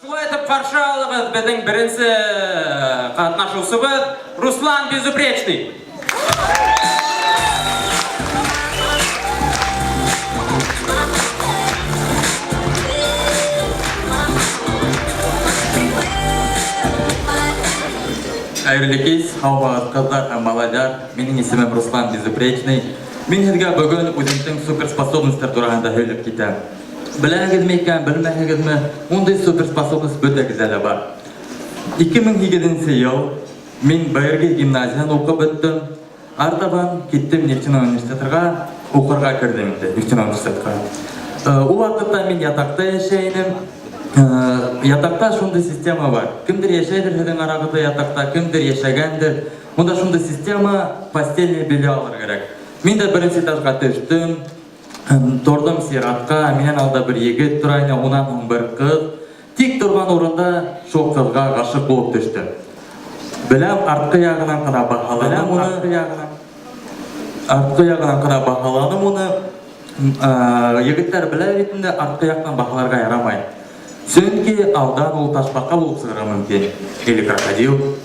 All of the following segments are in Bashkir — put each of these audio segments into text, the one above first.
Шулай итеп каршы алыгыз безнең беренче катнашучыбыз Руслан Безупречный. Хәерле кич, һаумыгыз, кызлар һәм малайлар. Минем исемем Руслан Безупречный. Мин һеҙгә бөгөн үҙемдең суперспособностьтар тураһында һөйләп китәм. Беләһегеҙме икән, белмәһегеҙме, ундай суперспособность бөтәгеҙҙә лә бар. 2008 нче ел мин БРГ гимназияһын уҡып бөттөм. Артабан киттем нефтяной университетка, уҡырға керҙем инде нефтяной университетҡа. Ул ваҡытта мин ятаҡта йәшәй инем. Ятаҡта шундай система бар. Кемдер йәшәйҙер һеҙҙең арағыҙҙа ятаҡта, кемдер йәшәгәндер. Унда шундай система, постельное белье алыр кәрәк. Мин дә беренсе этажға төштөм. Торҙом сиратҡа, минән алда бер егет тора ине, унан һуң бер ҡыҙ. Тик торған урында шул ҡыҙға ғашиҡ булып төштөм. Беләм, артҡы яғынан ғына баһаланым уны. Артҡы яғынан ғына баһаланым уны. Егеттәр белә бит инде, артҡы яҡтан баһаларға ярамай. Сөнки алдан ул ташбаҡа булып сығырға мөмкин. Или крокодил.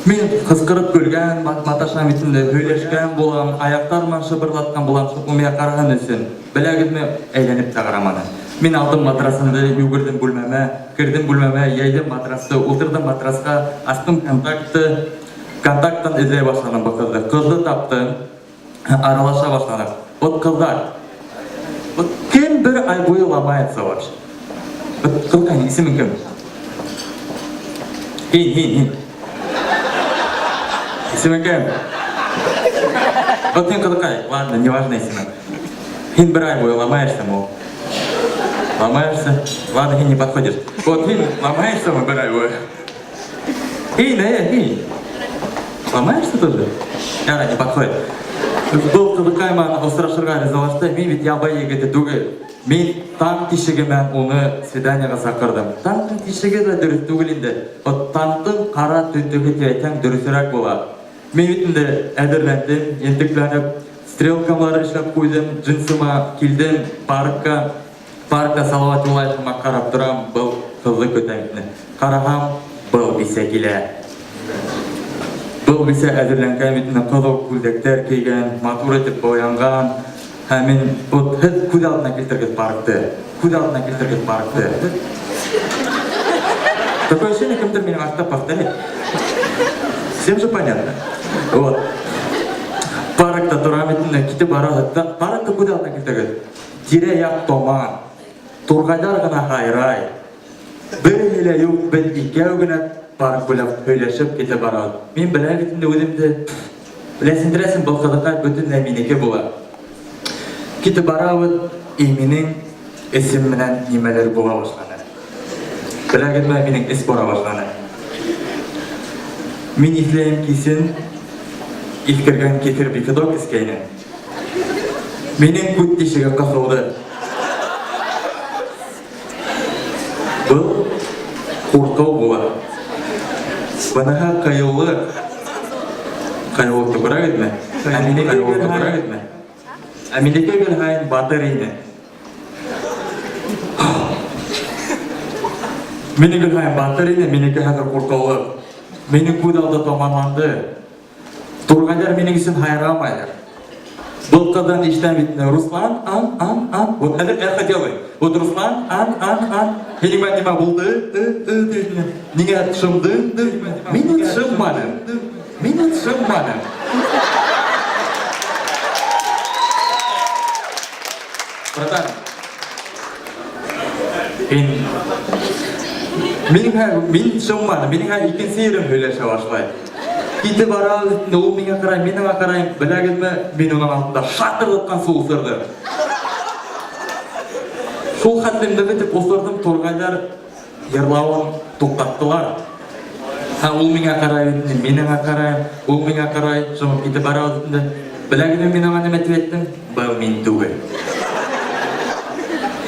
Мин ҡысҡырып көлгән, маташам бит инде, һөйләшкән булам, аяҡтар менән шыбырлатҡан булам, шул ул миңә ҡараһын өсөн. Беләгеҙме, әйләнеп тә ҡараманы. Мин алдым матрасымды, йүгерҙем бүлмәмә, керҙем бүлмәмә, йәйҙем матрасты, ултырҙым матрасҡа, астым контактты, контакттан эҙләй башланым был ҡыҙҙы. Ҡыҙҙы таптым. Аралаша башланыҡ. Вот ҡыҙҙар, вот кем бер ай буйы ломается вообще? Вот ҡыҙҡай, исемең кем? Һин, һин, һин. Исемең кем? Вот һин ҡыҙыҡай, ладно, неважно исемең. Һин бер ай буйы ломаешься, мол. Ломаешься? Ладно, һин не подходишь. Вот һин ломаешься бер ай буйы. Һин, һин. Ломаешься тоже? Яра, не подходит. Был ҡыҙыҡай менән осрашырға ризалашты. Мин бит ябай егете түгел. Мин танк тишеге менән уны свиданиеға саҡырҙым. Танктың тишеге лә дөрөҫ түгел инде. Вот танктың ҡара төнтөгө тип әйтһәң, дөрөҫөрәк була. Мин бит инде әҙерләндем, ентекләнеп, стрелкалар эшләп ҡуйҙым, джинсыма килдем паркка. Паркта Салават Юлаевыма ҡарап торам, был ҡыҙҙы көтәм инде. Ҡараһам, был бисә килә. Был бисә әҙерләнгән бит инде, ҡыҙыл күлдәктәр кейгән, матур итеп буянған. Һәм мин, вот һеҙ күҙ алдына килтергеҙ паркты. Күҙ алдына килтергеҙ паркты. Такое ощущение, кемдер минең артта повторяет. Всем же понятно. Вот. Паркта торам бит инде, китеп барабыҙ. Паркты күҙ алдына килтергеҙ. Тирә-як томан. Тургайлар гына һайрай. Береһе лә юк, без икәү генә парк буйлап һөйләшеп китеп барабыз. Мин беләм бит инде үземде. Беләсең, был кызыкай бөтенләй минеке була. Китеп барабыз, и минең эсем менән нимәлер була башланы. Беләгезме, минең эс бара башланы. Мин иҫләйем кисен иҫкергән кефир бифидок эскәйнем. Минең күт тишеге ҡыҫылды. Был ҡурҡыу була. Быныһы ҡыйыулыҡ. Ҡыйыулыҡты күрәгеҙме? Ә минеке гел һайын, ә минеке гел һайын батыр ине. Минеке гел һайын батыр ине, минеке хәҙер ҡурҡыулыҡ. Минең күҙ алды томанланды. Тургайлар минең өсөн һайрамайлар. Был ҡыҙҙан ишетәм бит инде, Руслан, ан, ан, ан. Вот хәҙер эхо делай. Вот Руслан, ан, ан, ан. Һинең менән нимә булды? Ы, ы, дип. Ниңә шымдың? Мин вот шымманым. Мин вот шымманым. Братан, мин Минең мин шымманым. Минең икенсе ирем һөйләшә башлай. Китеп барабыз инде, ул миңа карай, мин аңа карайм. Беләгезме, мин уның алдында шатырлаткан су усырдым. Шул хәтлем нык итеп усырдым, тургайлар йырлавын туктаттылар. Һәм ул миңа карай инде, мин аңа карайм, ул миңа карай, шымып китеп барабыз инде. Беләгезме, мин аңа нимә дип әйттем? Был мин түгел.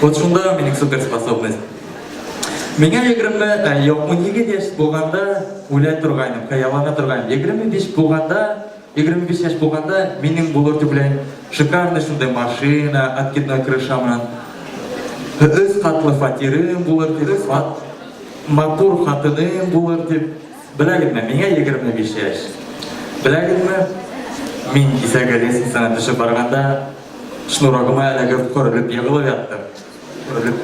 Вот шунда минем суперспособность. Миңа 20, юк, 17 яшь булганда үлә торгайным, хыяллана торгайным. 25 булганда, 25 яшь булганда минем булыр дип уйлыйм, шикарный шундый машина, откидной крыша менән. Өс катлы фатирым булыр дип, Матур хатыным булыр дип. Беләгеҙме, миңә 25 йәш. Беләгеҙме, мин кисәге лестницанан төшөп барғанда шнурогыма эләгеп ҡоролоп йығылып яттым. Ҡоролоп.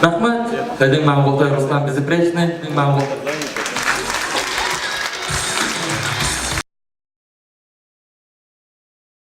Рәхмәт. Һеҙҙең менән булды Руслан Безупречный. Мин менән булды.